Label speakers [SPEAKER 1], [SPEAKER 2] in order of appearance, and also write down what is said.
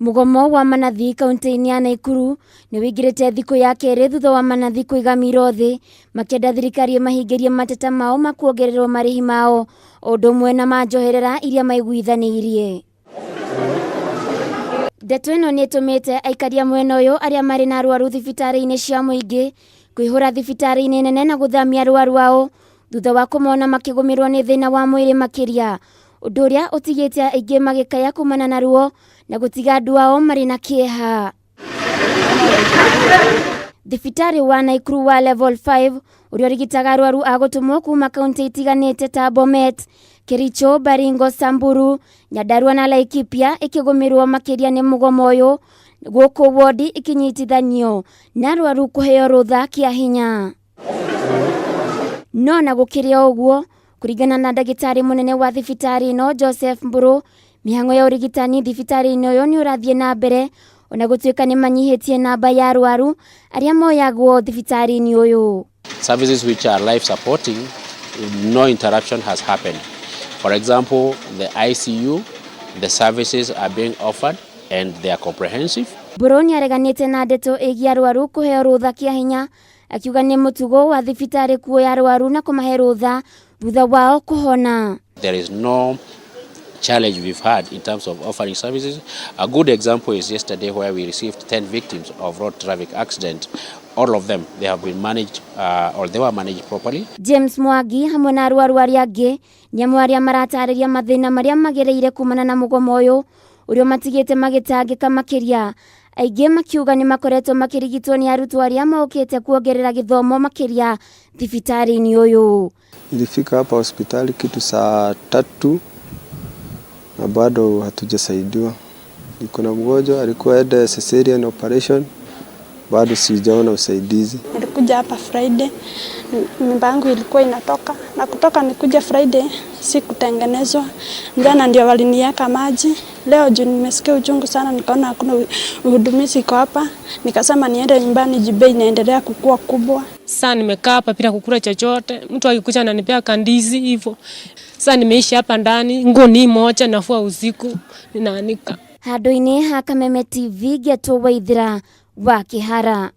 [SPEAKER 1] Mũgomo wa manathi kaunti-inĩ ya Naikuru nĩ wĩingĩrĩte thikũ ya kerĩ thutha wa manathi kũiga miro thĩ makĩenda thirikari ĩmahingĩrie mateta mao ma kuongererwo marĩhi mao o ũndũ ũmwe na ma njoherera iria maiguithanĩirie. Ndeto ĩno nĩ ĩtũmĩte aikaria mwena ũyũ arĩa marĩ na arwaru thibitarĩ-inĩ cia mũingĩ kũihũra thibitarĩ-inĩ nene na gũthamia arwaru ao thutha wa kũmona makĩgũmĩrwo nĩ thĩna wa mwĩrĩ makĩria, ũndũ ũrĩa ũtigĩte aingĩ magĩkaya kumana na ruo na gũtiga andũ ao marĩ na kĩeha. Thibitarĩ wa Naikuru wa Level 5 ũrĩa ũrigitaga arwaru a gũtũmwo kuma kaunti itiganĩte ta Bomet, Kericho, Baringo, Samburu, Nyandarua na Laikipia ĩkĩgũmĩrwo makĩria nĩ mũgomo ũyũ gũkũ wodi ikinyitithanio na arwaru kũheo rũtha kĩa hinya. No na gũkĩrĩ o ũguo, kũringana na ndagĩtarĩ mũnene wa thibitarĩ ĩno Joseph Mburu, mĩhang'o ya ũrigitani thibitarĩ-inĩ ũyũ nĩ ũrathiĩ na mbere ona gũtuĩka nĩ manyihĩtie namba ya arwaru arĩa moyagwo thibitarĩ-inĩ ũyũ.
[SPEAKER 2] Services which are life supporting, no interruption has happened. For example, the ICU, the services are being offered and they are comprehensive.
[SPEAKER 1] Mburu nĩareganĩte na ndeto ĩgiĩ arwaru kũheo rũtha kĩa hinya, akiuga nĩ mũtugo wa thibitarĩ kuoya arwaru na kũmahe rũtha thutha wao kũhona.
[SPEAKER 2] There is no challenge we've had in terms of offering services. A good example is yesterday, where we received 10 victims of road traffic accident. All of them, they have been managed or they were managed properly.
[SPEAKER 1] James Mwangi hamwe na arwaru arĩa angĩ nĩ amwe arĩa maratarĩria mathĩna marĩa magereire kumana na mũgomo ũyũ ũrĩa matigĩte magĩtangĩka makĩria, aingĩ makiuga nĩ makoretwo makĩrigitwo nĩ arutwo arĩa mokĩte kuongerera gĩthomo makĩria thibitarĩ-inĩ ũyũ.
[SPEAKER 3] Nilifika hapa hospitali kitu saa 3 na bado hatujasaidiwa. Niko na mgonjwa alikuwa aende cesarean operation, bado sijaona usaidizi.
[SPEAKER 4] Nilikuja hapa Friday, mimba yangu ilikuwa inatoka na kutoka nikuja Friday si kutengenezwa. Jana ndio waliniweka maji. Leo juu nimesikia uchungu sana, nikaona hakuna uhudumizi iko hapa, nikasema niende nyumbani juu bei inaendelea kukua kubwa.
[SPEAKER 5] Sasa nimekaa hapa bila kukula chochote, mtu akikuja ananipea kandizi hivyo. Sasa nimeishi hapa ndani, nguo ni moja nafua usiku, ninaanika.
[SPEAKER 1] Handũ-inĩ ha Kameme TV, Getwo Waithira wa Kĩhara.